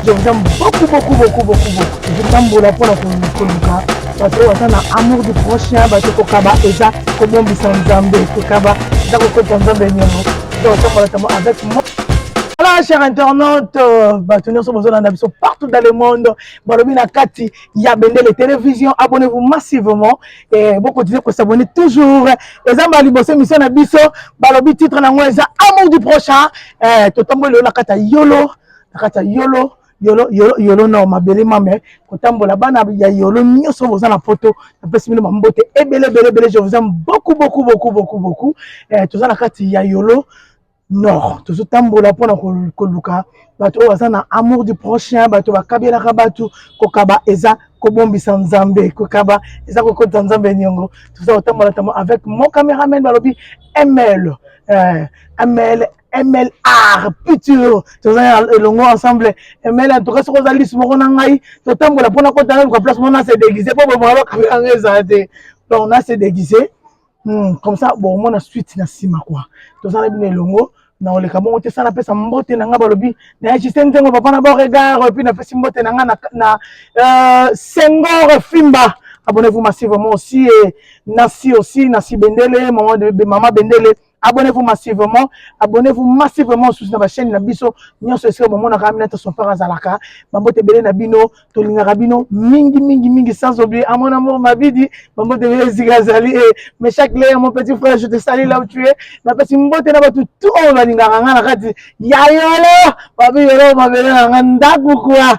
Je vous aime beaucoup, beaucoup, beaucoup, beaucoup, beaucoup. Tozotambola mpona koluka bato oyo baza na amour du prochain, bato kokaba eza kobombisa Nzambe, kokaba eza kokota Nzambe niongo. Tozotambola tambola avec moi. Voilà, chers internautes, bato nyonso bozolanda biso partout dans le monde, balobi na kati ya Bendele Télévision, abonnez-vous massivement et bokontinue kosabonner toujours. Eza mbala liboso émission na biso, balobi titre nango eza amour du prochain. Totamboli lelo na kati ya Yolo, na kati ya Yolo, Yolo, Yolo, Yolo Nord, mabele mame, kotambola bana ya Yolo nyonso boza na poto, napesi bino bambote ebele ebele ebele. Je vous aime beaucoup, beaucoup, beaucoup, beaucoup, beaucoup. Toza na kati ya Yolo Nord, tozotambola mpona koluka bato oyo baza na amour du prochain, bato bakabelaka bato. Kokaba eza kobombisa Nzambe, kokaba eza kokota Nzambe niongo. Toza kotambola tambola avec mon cameraman, balobi ML, ML, MLR Futur. Toza elongo ensemble, ML. En tout cas, soki oza lisu moko na ngai, totambola mpona kota naluka place moko na se déguise, mpo bomaka bakamera ngai ezala te. Donc na se déguise comme ça bomona suite na nsima quoi. Toza na bino elongo na koleka bongo te. Sala napesa mbote na ngai, balobi na Justin Nzengo, papa na Beauregard. Et puis napesi mbote na ngai na Senghor Fimba. Abonnez-vous massivement aussi. Et Nancy aussi, Nancy Bendele, maman de maman Bendele, abonnez-vous massivement, abonnez-vous massivement susu na bachaîne na biso nyonso esika bomonaka Aminata son père azalaka. Bambote ebele na bino, tolingaka bino mingi mingi mingi. Sans oublier à mon amour Mabidi, bambote ebele esika azali. Et mais chaque Léa, mon petit frère, je te salue là où tu es. Napesi mbote na bato tout oyo balingaka nga na kati ya Yolo, babi Yolo, mabele na nga, ndako kwa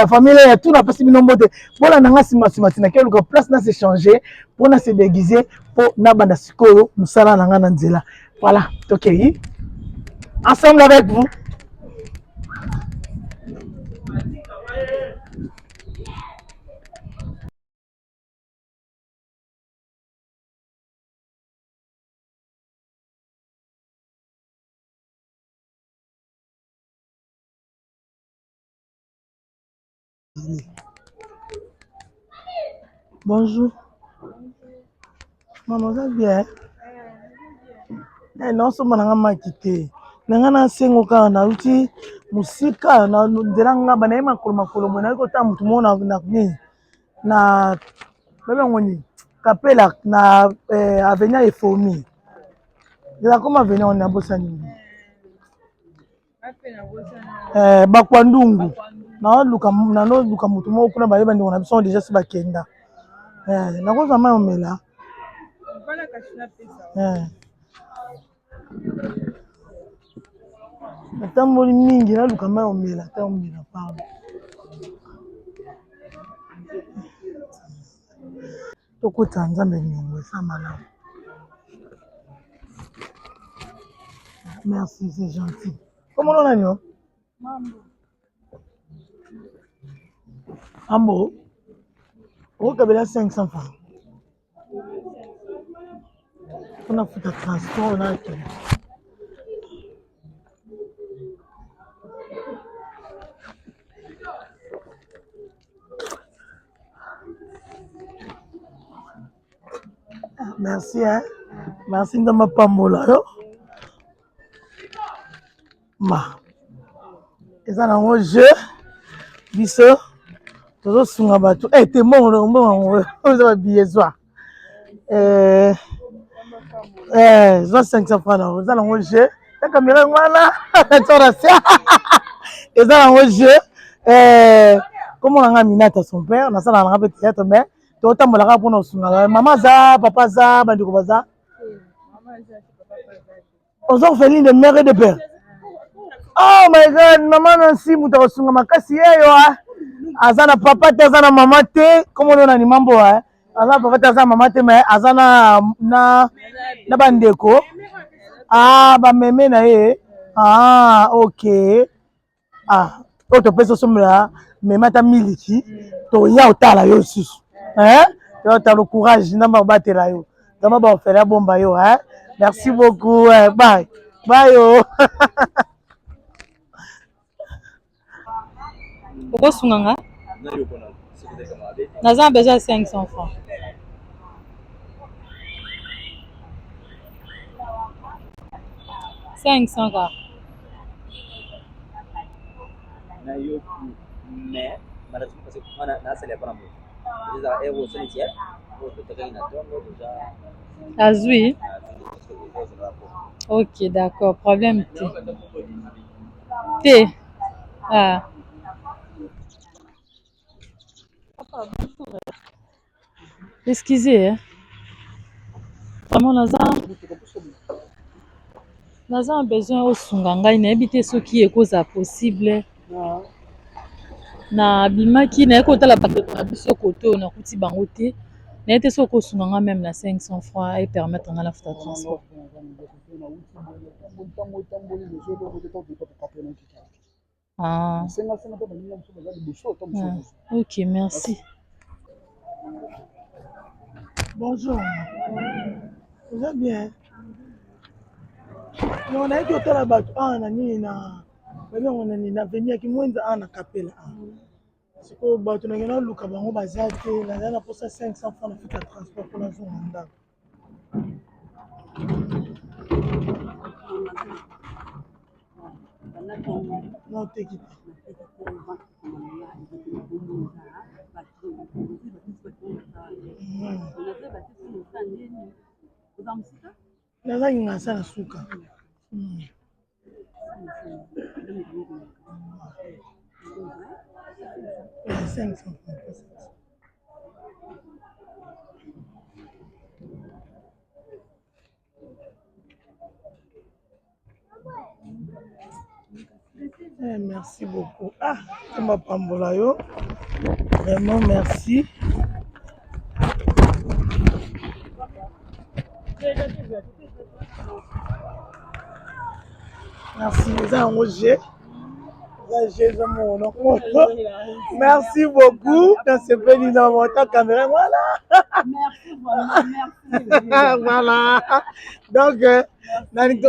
famille ya tout. Napesi bino mbote. Bolanda nga nsima nsima, tina oluka place na se changer mpo na se déguiser, mpo nabanda sikoyo mosala na nga na nzela. Voilà, tokei ensemble avec vous. Bonjour. Mama, oza bien? Naosomba na nga maki te, na nga nasengo kaka. Nauti mosika na nzela, ngaba naye makolo makolo boye. Nayi kotala motu moko na nini, na babengo nini, Kapela, na avenue Efomi. Eza koma avenue wana, nabosani nini, Bakwandungu. Naoluka motu moko kuna, bayeba ndeko na biso déjà si bakenda. Nakozwa mai omela? Natamboli mingi, naluka mai omela ta omela. Pardon, tokota Nzambe niongo, eza malamu. Merci, c'est gentil. Komona nani o Ambo, okabela 500 francs mpona futa transport nakende. Merci hein. Merci, Nzambe apambola yo. Ma eza nango jeu, biso tozosunga bato te. Mbongo, mbongo eza babillet, zwa zwa 500 francs nango. Eza nango jeu ya kamera yango wana torasi, eza nango jeu. Komona nga Minata son père, nasalaka nanga mpe théâtre, mais totambolaka kaka mpona kosungaka. Mama aza, papa aza, bandeko baza? Oza orpheline de mère et de père? Oh my God, mama Nancy, moto akosunga makasi yeyo. Aza na papa te, aza na mama te. Komona nani, mambo aza na papa te, aza na mama te, mais aza na bandeko, ah, bameme na ye. Ah, ok. Ah, oyo topesi osombela meme ata miliki. Toya otala yo lisusu, otala. Courage, Nzambe akobatela yo. Nzambe baofele abomba yo. Merci beaucoup. Bye bye yo. Okosunga nga, naza na besoin ya 500 francs. 500 kaka. Mais malheureusement parce que nga nasala mpo na moto ezala heure osali tie oyo totekaki na ntongo déjà. Azwi. Ok, d'accord, problème te te. Ah. Excusez, hein. Vraiment naza na besoin osunga ngai. Nayebi te soki ekozala possible. Nabimaki, naye kotala bandeko na biso kote oyo, nakuti bango te. Naye te soki okosunga ngai même na 500 francs, epermettre ngai nafuta transport. Ah. Ah. Ok, merci. Bonjour, oza bien? Non, nayaki kotala bato awa na nini, na babengo na nini, na avenue ya Kimwenza awa na Kapela awa. Sikoyo bato nakende naluka bango, baza te. Nazali na mposa 500 francs na futa transport mpo nazonga ndako. Na oteki te? Nazangi ngasa na suka. 500 francs. Eh, merci beaucoup. Ah, Nzambe apambola yo. Vraiment merci. Merci. Eza yango G. Eza G, eza moko. Merci beaucoup. Nasepeli na mota caméra. Voilà. Merci vraiment, merci. Voilà. Donc,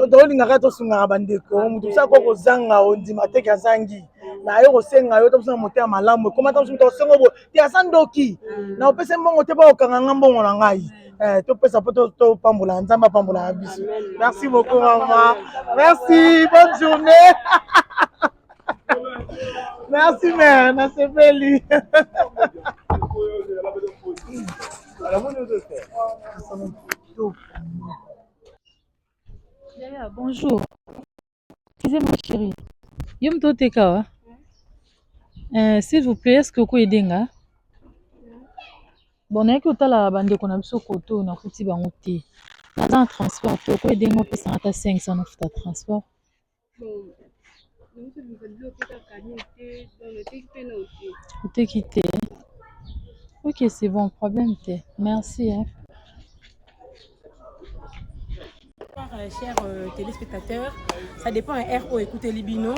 tolingaka tosungaka bandeko. Moto mosu ako kozanga, ondima teke azangi na ye kosenga yo. Tosanga motema malamu ekoma ta mosu moto akosenga boye te, aza ndoki na opesa mbongo te mpo okanga nga mbongo na ngai. Topesa mpo topambola, Nzambe apambolaka biso. Merci beaucoup mama, merci, bonne journée. Merci mère, nasepeli. Yaya, bonjour. Excusez ma chérie. Yo moto oteka wa? S'il vous plaît, est-ce que okoyede nga? Bon, nayaki kotala bandeko na biso kote oyo, nakuti bango te. Naza na transport te. Okoyede nga, opesanga ata 500 nafuta transport? Bon, Oteki te? Ok, c'est bon, problème te. Merci, hein. Bonsoir, chers téléspectateurs. Ça dépend ya RO écoutez Libino.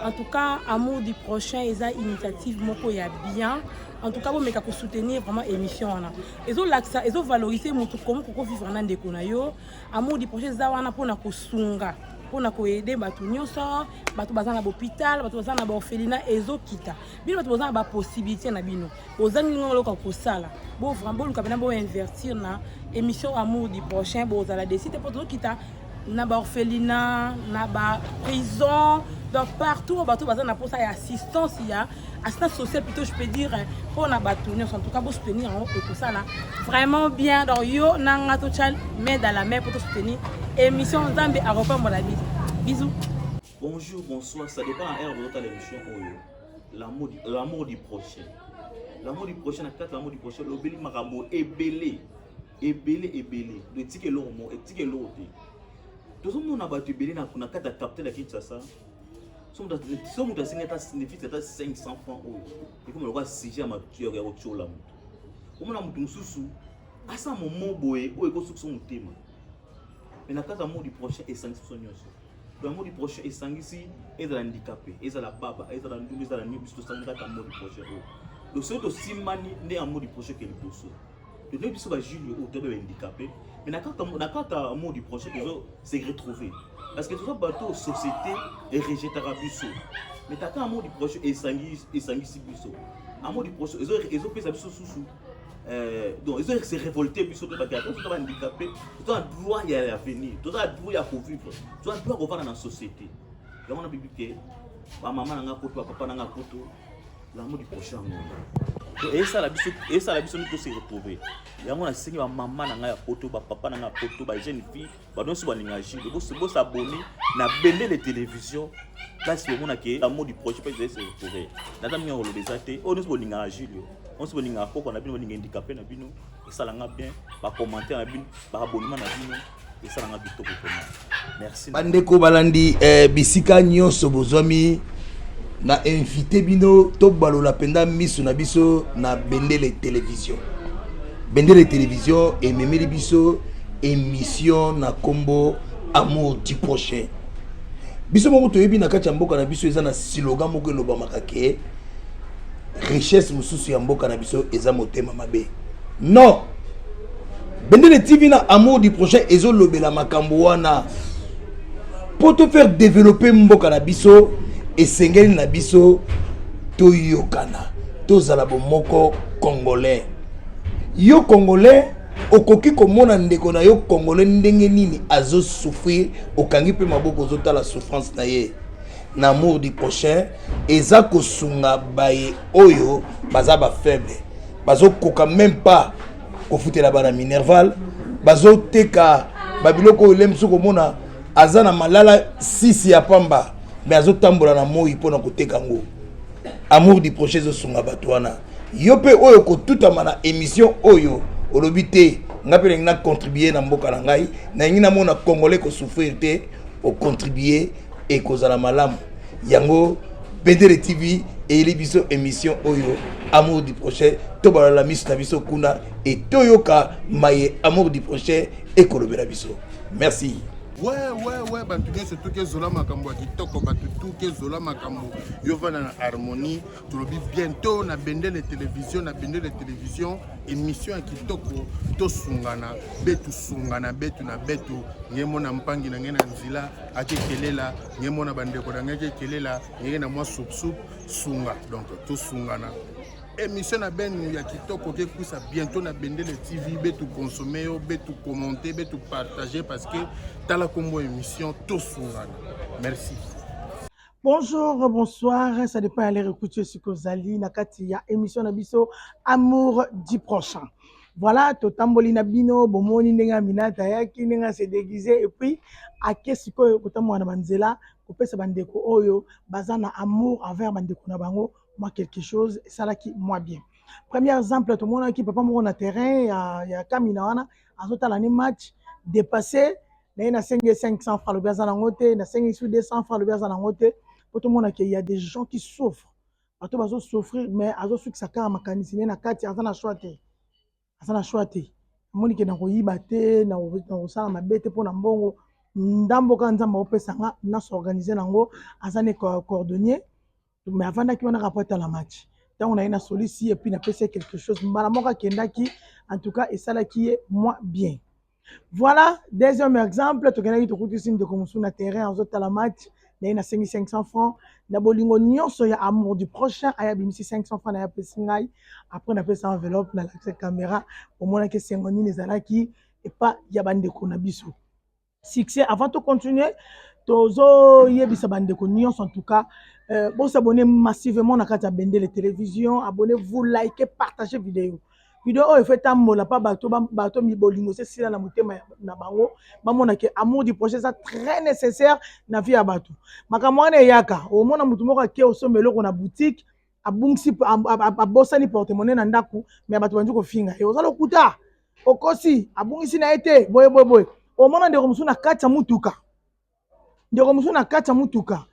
En tout cas, Amour du prochain eza initiative moko ya bien. En tout cas, bomeka ko soutenir vraiment émission wana. Ezo lakisa, ezo valoriser mutu comment koko vivre na ndeko na yo. Amour du prochain eza wana mpona kosunga, mpona koaider bato nyonso, bato baza na bahôpital, bato baza na baorphelinat. Ezokita bino bato boza na bapossibilité na bino, bozangi ngo eloko ya kosala, boluka mpena boinvestir na émission Amour du prochain. Bozala déçus te, mpo tozokita na baorphelinat, na baprison, donc partout oyo bato baza na mposa ya assistance, ya assistance sociale plutôt je peux dire, mpona bato nyonso. En tout cas, bosoutenir yango, ekosala vraiment bien. Donc yo na nga totya main dans la main mpo tosoutenir émission. Nzambe akopambola biso. Bisous. Bonjour, bonsoir, ça dépend à heure de l'émission oyo. L'amour du prochain. L'amour du prochain, na kati l'amour du prochain, lobeli makambo ebele. Ebele ebele. Do etike eloko mo, etike eloko te. Tozomona bato ebele na kati ya capitale ya Kinshasa. So moto asengi ata nefisi ata 500 francs oyo, ekoma lokola sujet ya matuya ya kotiola moto. Omona moto mosusu asa momo boye oyo ekosukisa motema. Mais na kati ya amour du prochain esangisi biso nyonso. L'amour du prochain esangisi, ezala handicapé, ezala baba, ezala ndundu, ezala nini, biso tosangi kaka amour du prochain oyo. Donc soki tosimbani nde amour du prochain ke liboso. Totoyi biso bajules oyo toyeba bahandicapé, mais na kati ya amour du prochain tozo se retrouver, parce que toza bato oyo société erejetaka biso, mais kaka amour du prochain esangisi biso. Amour du prochain ezopesa biso susu, donc ezo se révolter biso to bato toza bahandicapé, toza na droit ya avenir, toza na droit ya kovivre, toza na droit ya kovanda na société. Yango na bibi ke bamama na nga poto, bapapa na nga poto. L'amour du prochain yango esala biso, esala biso nde tose retrouver. Yango nasengi bamama na ngai ya poto, bapapa na ngai ya poto, bajeune fille, bato nyonso balinga Jules, bosabonner na Bendele Télévision, place bomonake l'amour du prochain mpe ezali se retrouver. Naza mingi ya koloba eza te. Oyo nyonso bolingaka Jules, oyo nyonso bolingaka koko na bino, bolinga handicapé na bino, esalanga bien. Bacommentaire na bino, baabonnement na bino esalanga kitoko vraiment. Merci. Bandeko balandi, bisika nyonso bozwami, na invité bino tobalola mpenza miso na biso na Bendele Télévision. Bendele Télévision ememeli biso émission na nkombo Amour du prochain. Biso moko toyebi, na kati ya mboka na biso eza na slogan moko elobamaka ke richesse mosusu ya mboka na biso eza motema mabe. Non, Bendele TV na Amour du prochain ezolobela makambo wana. Mpo to faire développer mboka na biso, esengeli na biso toyokana, tozala bomoko. Congolais, yo Congolais, okoki komona ndeko na yo Congolais ndenge nini azosouffrir, okangi mpe maboko, ozotala souffrance na ye. Na Amour du prochain eza kosunga baye oyo baza bafaible, bazokoka même pas kofutela bana minerval, bazoteka babiloko oyo lemi. Soki komona aza na malala sisi ya pamba, mais azotambola na moi mpona koteka yango, Amour du prochain ezosunga bato wana. Yo mpe oyo kotutama na émission oyo, olobi te: "Ngai mpe nalingi nacontribue na mboka na ngai, nalingi namona Congolais kosouffrir te." Ocontribue, ekozala malamu. Yango Bendele TV eyeli biso émission oyo, Amour du prochain. Tobalala miso na biso kuna e toyoka maye Amour du prochain ekolobela biso. Merci. Ouais, bato nyonso tuki ezola makambo ya kitoko. Bato tuki ezola makambo, yo vanda na harmonie. Tolobi bientôt na Bendele Télévision, na Bendele Télévision, émission ya kitoko, tosungana betu, sungana betu na betu. Nge mona mpangi na nge na nzela akekelela, nge mona bandeko na nge akekelela ngenge na mwa sup sunga. Donc tosungana, émission na benu ya kitoko kekwisa bientôt na Bendele TV. Betu consommer yo, betu commenter, betu partager, parce que tala kombo émission, tosungana. Merci. Bonjour, bonsoir, ça dépend à l'heure écouter ce que ozali na kati ya émission na biso Amour du prochain. Voilà, totamboli na bino, bomoni ndenge Aminata ayaki, ndenge ase déguisé et puis ake sikoyo kotambola na banzela kopesa bandeko oyo baza na amour envers bandeko na bango mwa quelque chose esalaki mwa bien. Premier exemple, tomonaki papa moko na terrain ya Kamina wana, azotala ni match dépassé na ye. Nasengi ye 500 francs, alobi aza nango te. Nasengi su 200 francs, alobi aza nango te. Po tomona ke y a des gens qui souffrent, bato bazosouffrir, mais azosukisa kaka makanisi ne na kati. Aza na choix te, aza na choix te. Amoni ke na koyiba te, na kosala mabe te mpo na mbongo ndambo kaka Nzambe aopesanga, nasorganiser nango. Aza ne cordonnier, mais avandaki wana kaka po atala match. Ntango na ye nasolisi, et puis napesi ye quelque chose, mbala moko akendaki. En tout cas esalaki ye mwa bien. Voilà, deuxième exemple, tokendaki, tokutisi ndeko mosusu na terrain, azotala match na ye. Nasengi 500 francs. Na bolingo nyonso ya Amour du prochain, aya abimisi 500 francs na ye, apesi ngai. Après napesa enveloppe, nalakisa caméra, omonaki esengo nini ezalaki epa ya bandeko na biso. Succès. Avant tocontinue, tozoyebisa bandeko nyonso, en tout cas bosabonner massivement na kati ya Bendele Télévision. Abonnez-vous, likez, partagez vidéo. Video oyo efo etambola mpa bato, bato bolingo se esila na motema na bango, bamona ke Amour du prochain eza très nécessaire na vie ya bato. Makambo wana eyaka, omona motu moko ake osomba eloko na boutique, abungisi, abosani porte-monnaie na ndako, mais bato bandi kofinga ye: "Oza lokuta, okosi, abungisi na ye te." Boye boye boye. Omona ndeko mosusu na kati ya mutuka, ndeko mosusu na kati ya mutuka,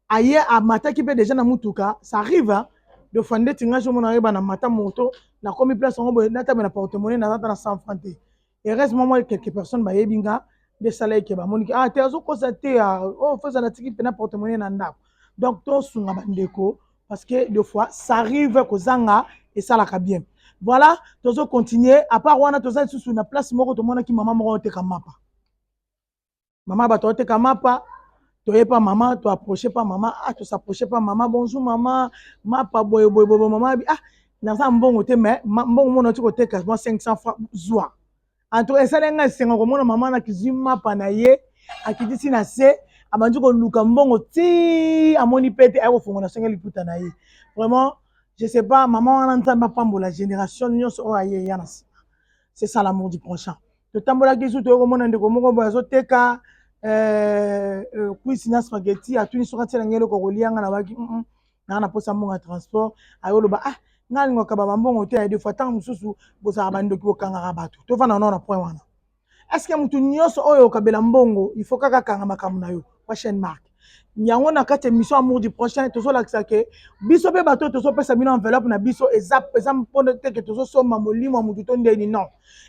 aye amataki mpe déjà na mutuka. Ça arrive de fois ndeti ngai somona oyeba na mata moto, nakomi place yango boye, natambe na porte-monnaie, naza ata na 100 franc te. Heureusement moi quelques personnes bayebi nga nde esala eke bamoniki: "Ah te, azokosa te, oh foza natiki mpena porte-monnaie na ndako." Donc tosunga bandeko, parce que des fois ça arrive, kozanga esalaka bien. Voilà, tozocontinue. À part wana, toza lisusu na place moko, tomonaki mama moko oteka mapa. Mama, bato oteka mapa, toye pa mama, toapproche pa mama, ah, tosapproche pa mama: "Bonjour mama, mapa boye boye boye." Mama abi: "Ah, naza mbongo te, mais mbongo mona oti koteka mwa 500 francs, zwa." En tout cas esali ngai esengo komona mama nakizwi mapa na ye, akitisi na se, abandi koluka mbongo ti amoni pe te, aye kofongola songe liputa na ye. Vraiment. Je sais pas, mama wana, Nzambe apambola génération nyonso oyo aye eya na nsima. C'est ça, l'amour du prochain. Totambolaki su, toyei komona ndeko moko boye azoteka cuisse na spaghetti. Atuni soki atiela ngai eloko kolia. Nga nabaki naa na posa mbongo ya transport. Ayoloba: "Ah, ngai alingaka bambongo te." Ya des fois, ntango mosusu bozalaka bandoki, bokangaka bato. Tovanda nao na point wana. Est ce que motu nyonso oyo okabela mbongo, il faut kaka kanga makambo na yo? Prochaine marque yango na kati ya émission Amour du prochain, tozolakisa ke biso mpe bato oyo tozopesa bino enveloppe na biso, eza mpona te ke tozosomba molimo ya motu to ndeni. Non,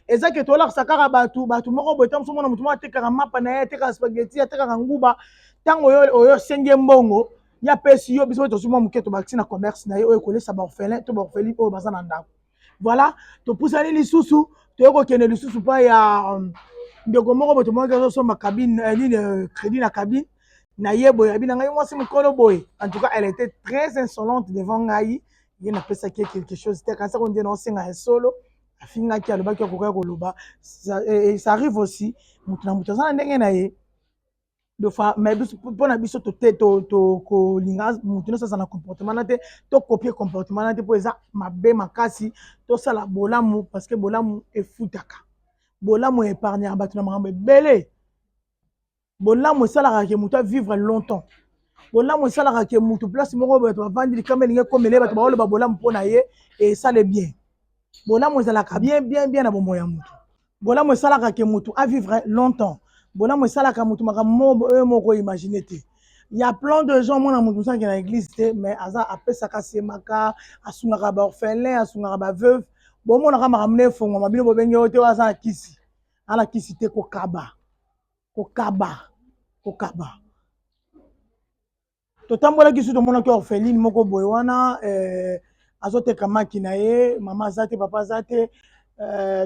eza ke tolakisa kaka bato moko boye. Ntango somona motu moko atekaka mapa na ye, atekaka spaghetti, atekaka nguba, ntango oyo osengi ye mbongo, ye apesi yo. Biso mpe tozwi mwa moke, tobakisi na commerce na ye oyo ekolesa baorphelin to baorpheline oyo baza na ndako. Voilà, topusani lisusu, toye kokende lisusu mpa ya ndeko moko boye. Tomonaki azosomba cabine nini, crédit na cabine na ye boye. Abi na ngai mwasi mokolo boye. En tout cas, elle était très insolente devant ngai. Ye napesaki ye quelque chose te, kanisa ko nde naosenga ya solo. Afingaki, alobaki akokaki koloba. Ça arrive aussi, motu na motu aza na ndenge na ye de fois. Mais biso, mpona biso, tote tokolinga motu nyonso aza na comportement na te, tokopie comportement na te, mpo eza mabe makasi. Tosala bolamu parce que bolamu efutaka, bolamu épargnaka bato na makambo ebele, bolamu esalaka ke motu avivre longtemps, bolamu esalaka ke motu place moko bato bavandi, likama elingi ekomela ye, bato baoloba bolamu mpo na ye, esale bien. Bolamu ezalaka bien, bien, bien na bomoi ya motu. Bolamu esalaka ke motu avivre longtemps. Bolamu esalaka motu makambo moko oyo moko imagine te. Ya plein de gens, mwana motu mosusu akende na église te, mais aza apesaka, asemaka, asungaka baorphelin, asungaka baveuve. Bomonaka makambo na efongwama. Bino bobengi oyo te, oyo aza na kisi, aza na kisi te. Kokaba, kokaba, kokaba. Totambolaki su, tomonaki orpheline moko boye wana azoteka maki na ye. Mama aza te, papa aza te.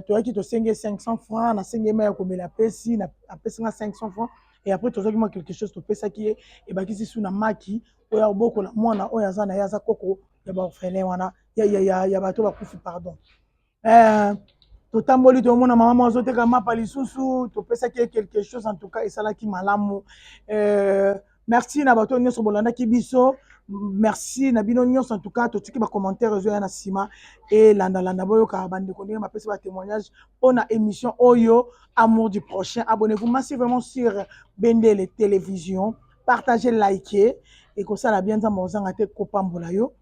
Toyaki, tosengi 500 francs. Nasengi ye mai ya komela, apesi, apesi nga 500 francs. Et après tozwaki mwa quelque chose, topesaki ye, ebakisi su na maki oyo akobokola mwana oyo aza na ye. Aza koko ya baorphelin wana, ya bato bakufi, pardon. Totamboli, tomona mama moko azoteka mapa lisusu, topesaki ye quelque chose. En tout cas, esalaki malamu. Merci na bato nyonso bolandaki biso, merci na bino nyonso. En tout cas, totiki bacommentaire ezoya na nsima, elandalanda, boyoka bandeko ndenge bapesi batémoignage mpona émission oyo Amour du prochain. Abonnez-vous massivement sur Bendele Télévision, partagez, likez, ekosala bien. Nzambe ozanga te kopambola yo.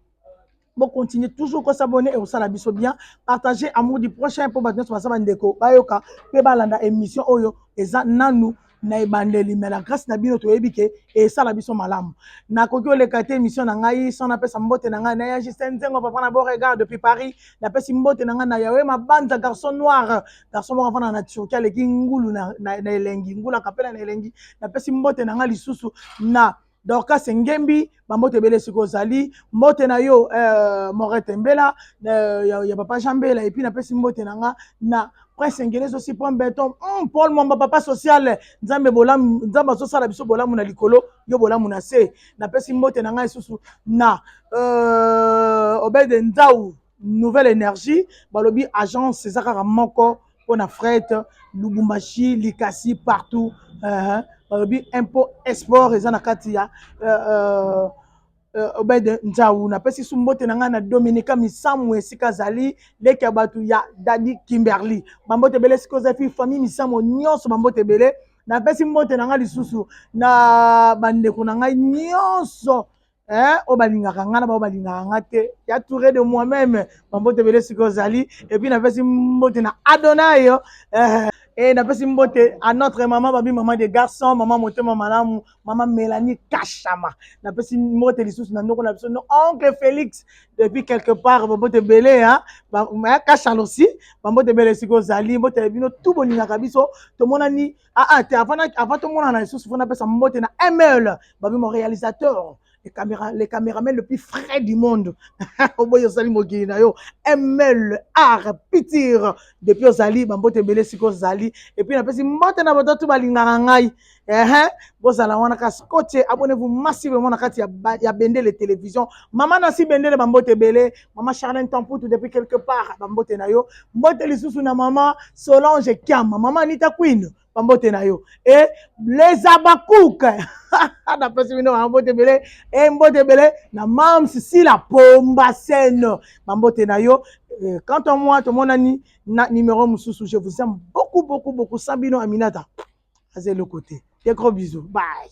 Bocontinue toujours kosabonner, ekosala biso bien. Partager Amour du prochain mpo bato nyonso baza bandeko bayoka mpe balanda émission oyo. Eza nanu na ebandeli, mais la grâce na bino, toyebi ke esala biso malamu. Nakoki oleka te émission na ngai sans napesa mbote na ngai na ya Justin Nzengo, papa na Beauregard depuis Paris. Napesi mbote na ngai na Yawe Mabanza, garçon noir, garçon moko afanda na Turquie, aleki ngulu na elengi, ngulu akapela na elengi. Napesi mbote na ngai lisusu na Dorcas Ngembi, bambote ebele esika ozali. Mbote na yo, Morete Mbela, ya papa Jean Mbela. Et puis napesi mbote na nga na Prince Ngelezi aussi, point beton, Paul Mwamba, papa social. Nzambe bolamu, Nzambe azosala biso bolamu na likolo, yo bolamu na se. Napesi mbote na ngai lisusu na Obede Nzau, Nouvelle Énergie. Balobi agence eza kaka moko mpona fret, Lubumbashi, Likasi, partout. Balobi import export eza na kati ya Obede Nzau. Napesi su mbote na ngai na Dominika Misamu, esika azali, leki ya bato ya Dadi Kimberly. Bambote ebele esika oza fi, famille Misamu nyonso, bambote ebele. Napesi mbote na ngai lisusu na bandeko na ngai nyonso oyo balingaka ngai na bao balingaka nga te, ya touré de moi-même, bambote ebele esika ozali. Et puis napesi mbote na Adonai, e napesi mbote à notre maman, babi maman de garçon, mama motema malamu, mama Mélanie Kashama. Napesi mbote lisusu na ndoko na biso, no oncle Félix depuis quelque part, bambote ebele. Kashal aussi, bambote ebele esika ozali. Mbote na bino tu bolingaka biso. Tomonani aa te, avant tomonana lisusu, fo napesa mbote na ML, babi mo réalisateur, les caméramans le plus frais du monde. Oboyi osali mokili na yo, ML Art Pitir depuis ozali, bambote ebele esika ozali. Et puis napesi mbote na bato tu balingaka ngai, ehe bozala wana ka scotché. Abonnez-vous massivement na kati ya Bendele Télévision. Mama Nasi Bendele, bambote ebele. Mama Charlène Tamputu depuis quelque part, bambote na yo. Mbote lisusu na mama Solange Kiama, mama Anita Queen. Bambote na yo e les Abakouk, napesi bino bambote ebele e mbote ebele na Mams Sila Pomba Scène, bambote na yo. Quant à moi, tomonani na numéro mosusu. Je vous aime beaucoup, beaucoup, beaucoup. Sans bino, Aminata aza eloko te. Des gros bisous, bye.